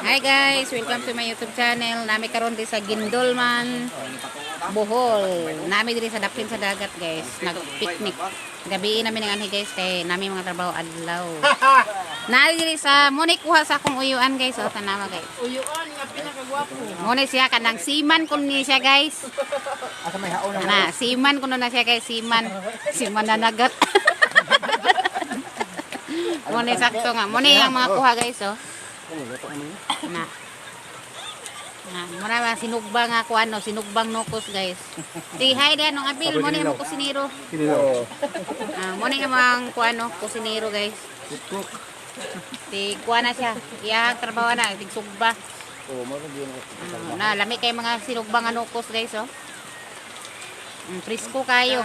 Hi guys, welcome to my YouTube channel. Nami karon di sa Guindulman, Bohol. Nami diri sa daplin sa dagat, guys. Nag-picnic. Gabi namin ang anhi, guys, kay nami mga trabaho adlaw. Nami diri sa mo ni kuha sa akong uyuan, guys. Oh, tanawa, guys. Uyuan nga pinakagwapo. Mo ni siya kanang seaman kun ni siya, guys. Asa may haon na. Na, seaman kuno na siya, guys, seaman. Seaman na nagat. Mo ni sakto nga. Mo ni ang mga kuha, guys, oh. Na. Na, muna ba sinugba nga ko ano, sinugbang nukos, guys. Sige, hi dan nung abil mo ni mo kusinero. Kinilaw. Ah, mo ni amang kuano, kusinero, guys. Cook. Ti kuha na siya. Iyang trabaho na, tig sugba. Oh, mo rin Ah, na lami kay mga sinugbang nga nukos, guys, oh. Presko kayo.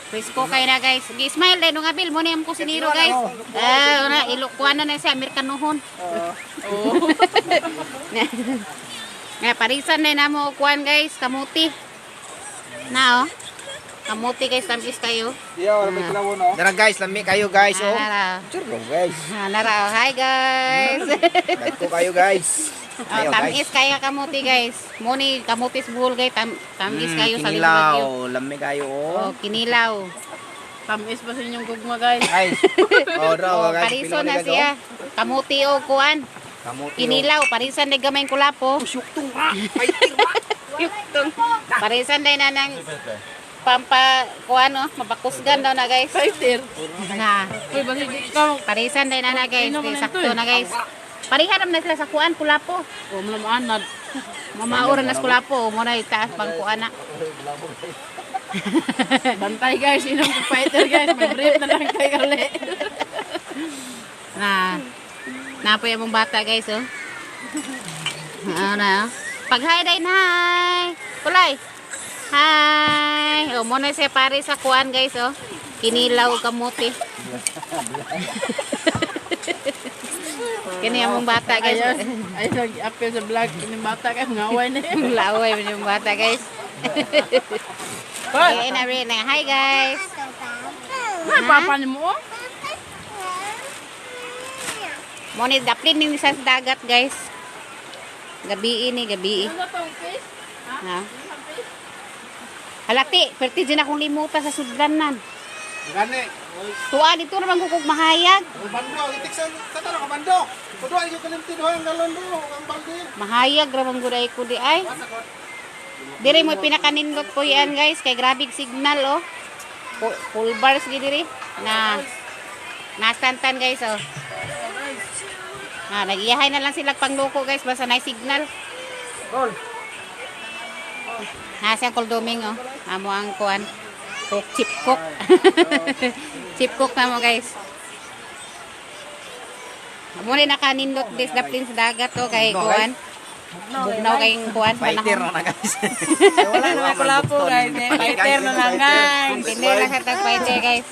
Presko kayo na, guys. Sige, smile din nung abil mo ni ang kusinero, guys. Ah, una ilok na na siya Amerikanohon. Oh. Nga, parisan na namo og kuan, guys, kamuti. Na oh. Kamuti, guys, tamis kayo. Iya, wala may kilaw no. Dara guys, lami kayo guys oh. Ah, Sure guys. nara. Ah, nara, oh. Hi guys. Dagko kayo guys. Oh, Ayo, tamis kayo kamuti, guys. Mo ni kamutis buhol, guys, tamis kayo sa Kinilaw, Bagyo. lami kayo oh. Oh, kinilaw. Tamis ba sa inyong gugma, guys? Guys. Oh, draw Oh, guys. pariso Pilo na guys, oh. siya. Kamuti o kuan. Kamuti. oh. Kinilaw, parisan na gamay kulapo. Syuktong ra. Fighting ra. Yuktong. Parisan na na ng pampa kuan oh, mabakusgan daw na, guys. Fighter. Na. Uy, basig ikaw. Parisan din na na, guys. Sino Di, man ito sakto eh? na, guys. Pareha naman na sila sa kuan kulapo. Oh, malamaan. Mamaura na sa kulapo. Muna itaas pang kuan na. Bantay guys, inom ko fighter, guys. May brief na lang kayo uli. Na. Napoy among bata, guys, oh. Ano na, oh. Pag hi din, hi. Kulay. Hi. Oh, muna siya pare sa kuan, guys, oh. Kinilaw kamuti. Kini among bata, guys. Ayun, ayun nag-appeal sa vlog. Ining bata kayo, ngaway na yun. Laway man yung bata, guys. Eh, na rin. Hi guys. Ay, papa ni mo, oh. Mo ni daplin ni sa dagat, guys. Gabi ni gabi. Ano tong fish? Ha? Halati, perti din akong limuta sa sudlanan. Gani. Tuwa dito naman kukog mahayag. Bando, itik sa taro ka bando. Kudo ay kalimtin ho ang galon do, ang balde. Mahayag ra man gud ay ko di ay. Dire mo pinakanindot po yan, guys, kay grabe signal oh. Full bars gid diri na nastantan, guys, oh. Ah, nagiyahay na lang sila pangloko, guys, basta na signal. Gol. Nasa ang Doming oh. Amo ang kuan. Cook, chip cook. Chip cook na mo, guys. Amo ni nakanindot des daplin sa dagat oh kay kuan. Bugnaw kay kuan Fighter panahon. na guys. Wala na may kulapo, guys. Eh. Fighter na lang, guys. Hindi lang sa tag fighter, guys.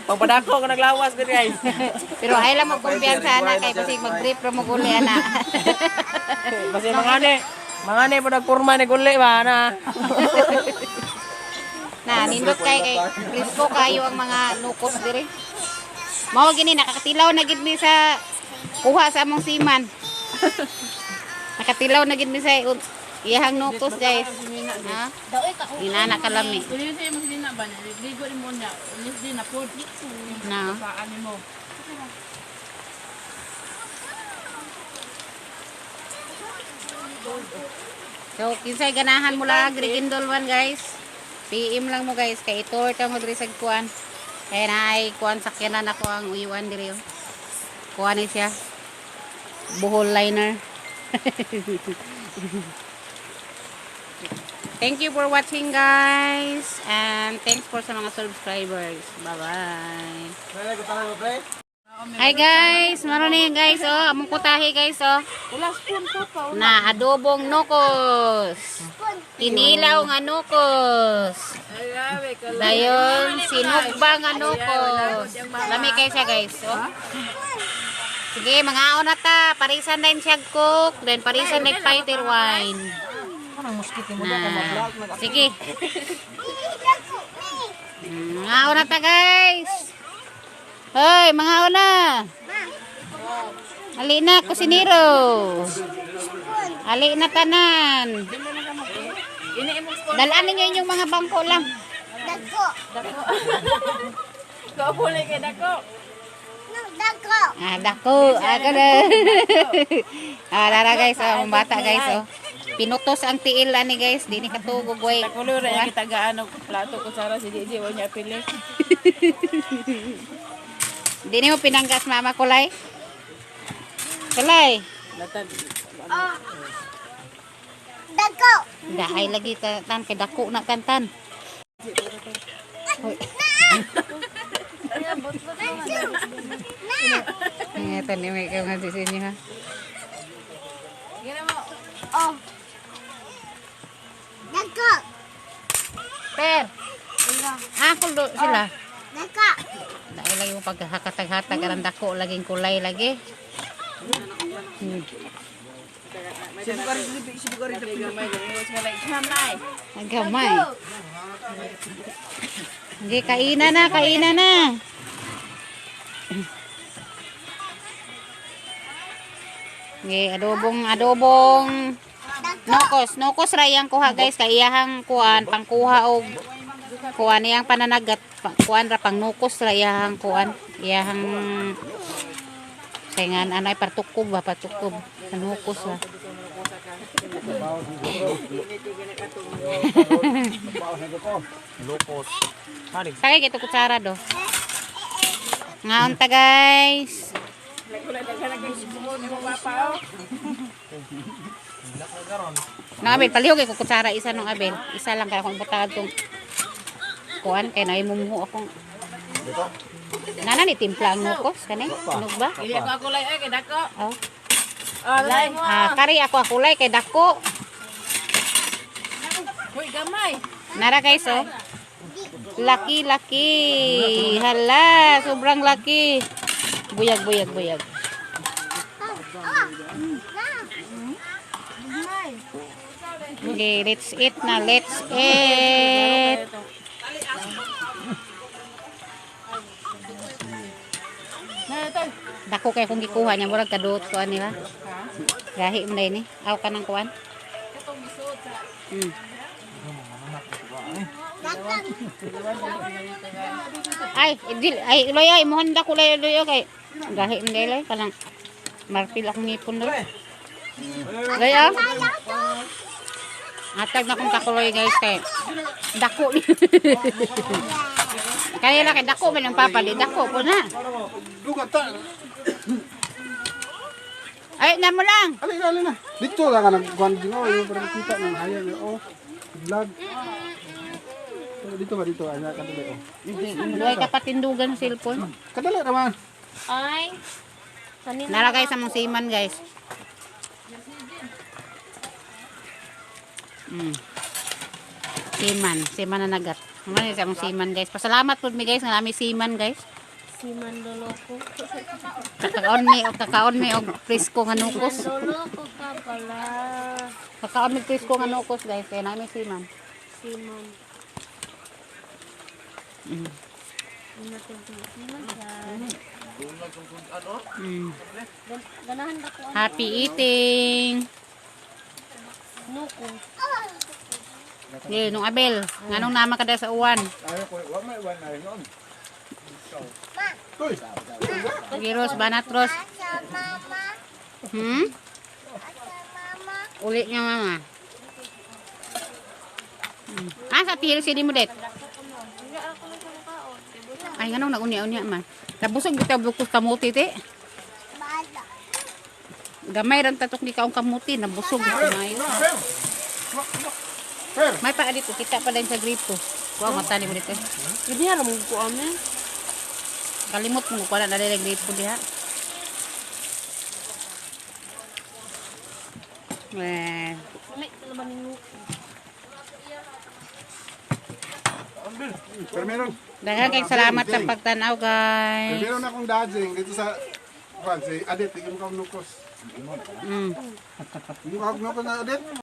Pagpadako ko naglawas din, guys. Pero ay lang magkumpiyansa ana kay basig mag-brief ra mo guli ana. Basi mangane. Mangane po nagpurma ni guli ba na. Na nindot kay kay presko kayo ang mga nukos dire. Mao gini nakakatilaw na gid mi sa kuha sa among seaman. Nakatilaw na gid mi sa iyahang nukos, guys. Ha? Inana kalami. Dili sa imo silina ba niya? Ligo ni mo niya. Unis din na po. Na. Saan ni mo? So kinsay ganahan mo lang Grigindol one, guys. PM lang mo, guys, kay tour ta mo diri sa kuan. Kaya na ay kuan sakyanan ako ang uyuan diri oh. Kuan ni siya. Bohol liner. Thank you for watching, guys, and thanks for sa mga subscribers. Bye-bye. Hi guys, meron na yan, guys, oh. Among kutahe, guys, oh. Wala spoon pa pa. Na adobong nukos. Kinilaw nga nukos. Dayon sinugba nga nukos. Lami kay siya, guys. Oh. Sige, mga na ta. Parisan din siya cook. Then parisan din fighter wine. Na. Sige. Mga na ta, guys. Hoy, mga una. Ali na, kusinero. Ali na tanan. Dalaan ninyo inyong mga bangko lang. Dako. Kaupuli kay dako. No, dako. Ah, dako. Ah, ganun. Ah, lara guys, oh, ang bata guys, oh. Pinutos ang tiil ani guys, di ni katugog way. Takulo ra yung kitagaan og plato ko sara si DJ wa niya pili. Di ni mo pinanggas mama kulay. Kulay. Latad. Dako. Dahay lagi ta tan kay dako na kantan. Hoy. Ingatan ni may kay sa inyo ha. Oh. Dako. Per. Ah, kulo sila. Dako. Dahil lagi mo paghakatag-hatag aran dako laging kulay lagi. Ang gamay. Hindi, kainan na, kainan na. Okay, adobong, adobong. Nokos, nokos ra iyang kuha guys, kay iyahang kuan, pangkuha og kuan iyang pananagat, kuan ra pang nokos ra iyahang kuan, iyahang kay nga anay partukob ba, partukob, nokos ra. Lupos. Hanig. Sakay kito kutsara do. Ngaon ta guys. Nang Abel, palihog kay ko kutsara isa nung Abel. Isa lang kay akong butad tong kuan kay naay mumuho akong. Nana ni timpla ang nukos kani? Sinog ba? Dili ako kulay ay kay dako. Oh. Oh, lay mo. Ah, kari ako kulay kay dako. Hoy gamay. Nara guys oh. Laki laki. Hala, sobrang laki. Buyag buyag buyag. Okay, let's eat na. Let's eat. Dako kay kung gikuha niya murag kaduot ko ani ba. Gahi mo na ini. Aw ka ng kuan. Ay, dil, ay, loy, ay, muhanda ko loy, loy, kay. Gahi mo na loy, kanang marpil akong ngipon loy. Loy, ah. Atag na kong takuloy guys kay dako. Kaya lang kay dako man ang papa di dako po na. Duga ta. Ay, na mo lang. Ali na, ali na. Dito lang ka nagkuhan din oh, yung parang kita ng hayag oh. Vlog. Dito ba dito ana kadali oh. Duhay ka patindugan ng cellphone. Kadali raman. Ay. Nara guys sa mong seaman guys. Seaman, seaman na nagat. Ano yun sa mong seaman guys. Pasalamat po mi guys nga nami seaman guys. Si Mandoloko. Kakaon mi og presko nga nukos. Mandoloko ka pala. Kakaon mi presko nga nukos guys kay nami seaman. Simon. Ganahan ba ko ang Happy eating. nuko? Ye, nung Abel, nganong nama ka sa uwan? Toy. Giros, banat ros. Uli niya mama. Ah, sa tihil sini mo det. Ay, nganong nagunya-unya man. Nabusog bitaw bukos kamuti te. Gamay ran tatok ni kaong kamuti, nabusog kumain. Per. May pa dito, kita pa din sa gripo. Kuha mata ni mo dito. Hindi alam mo ko amin. Kalimot mo ko na dali gripo diha. Eh, Pero meron. daghan kay salamat sa pagtanaw, guys. Pero meron akong dodging dito sa kuan si Adit, di mo ka nukos. Di mo ka nukos na Adit.